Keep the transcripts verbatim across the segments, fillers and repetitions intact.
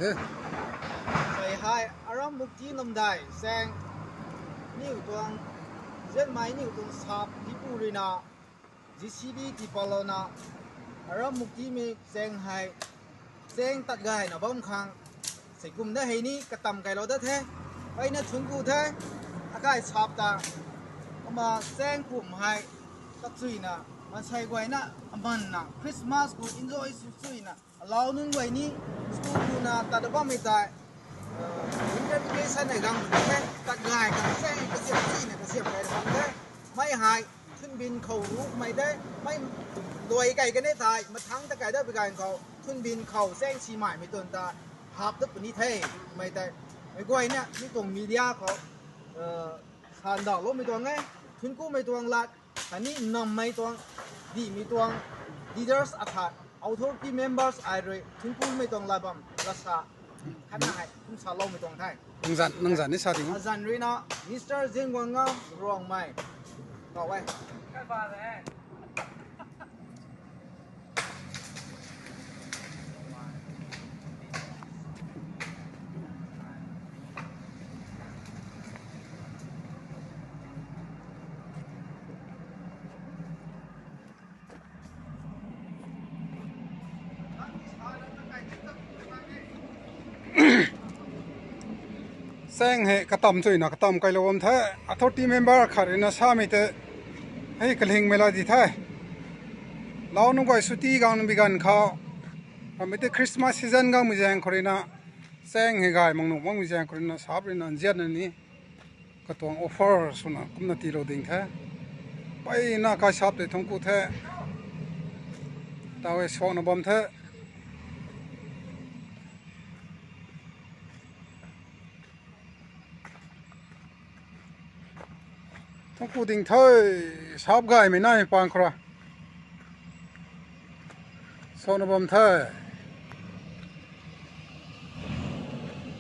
Sei hei aram mukti namdai chaeng niw tuang, zianmei niw tuang sap tipu ruina J C B tiipatlouna aram muktimei chaeng hei chaeng tat gayna bam khang sei kum da hei ni katam kailou dat the. Peyna thunc ku the. Akai sap ta kumna chaeng pum hei kachuina maansei guayna amanna Christmas khou enjoy sw chuina alau nunc guay ni school khou na tat bammei tei, winter vacation nei gang the, tat gay khang chaeng kasiam chuina kasiam gay bam the. Mei hei thunbin khou rukmei tei mei luai kai kan e thei mathangc ta kai dat bi ganv khou thunbin khou chaeng si maimei tuang ta hap dat puni the. Mei tei meic guayna mi tuang media khou sandauhloumei tuang e. Thunc kumei tuang lat khatni nammei tuang, dihmei tuang leaders akhat, authority members ai rui thunc kumei tuang lat bam lasa khatna hei kum saloumei tuang the. Nang zan, nang zan ni sa ding. Azan ruina Mister Zingguangngam Ruangmei kau e. Chaeng hei katam chuina katam kailou bam the. Authority member khat ruina samei tei hei kalingmei la di the. Lau nunc guay chuti gang bi ganv khou, amei tei Christmas season gangmei zaeng khou ruina chaeng hei gay mak nuh makmei zaeng khou ruina sap ruina nzianna ni katuang offer swna kumna tiilou ding the. Peyna kai sap tei thunc ku the. Taw e sona bam the. Thunc ku ding the, sap gaymei nai pang khou ra. Sona bam the.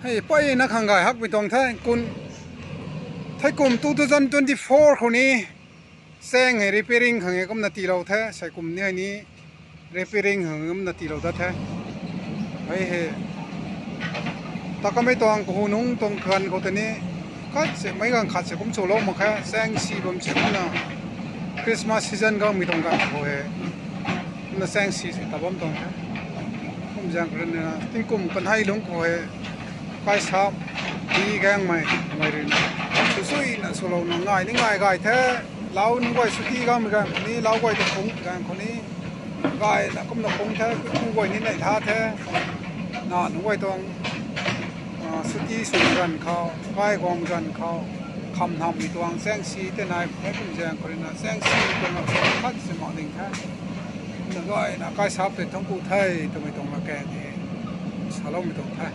Hei peyna khang gay hakmei tuang the, kum, thei kum two thousand twenty-four khou ni chaeng hei repairing khang e kumna tiilou the, sei kum ni hei ni repairing khang e kumna tiilou dat the. Hei hei ta kamei tuang kahu nungc tuang ganv khou tei ni khat se meic ganv khat se kum chulou mak khe, chaeng si bam se kumna Christmas season gangmei tuang ganv khou hei kumna chaeng si se ta bam tuang the. Kum zaeng khou ruina tingkum kanhei lungc khou hei kai sap ti gangmei mei ruina susuina swlouna ngai ni ngai gay the. Lau nunc guay chuti gangmei ganv khou ni, lau guay ta phungc ganv khou ni gayna kumna phungc the, kuku guay ni neih tha the. Na nunc guay tuang chuti sw ganv khou, kai guang ganv khou, kham nhammei tuang chaeng si tei nai the, kum zaeng khou ruina chaeng si tuang na khat si mak ding the. Na gayna kai sap tei thunc ku the twmei tuang na kaeng e saloumei tuang the.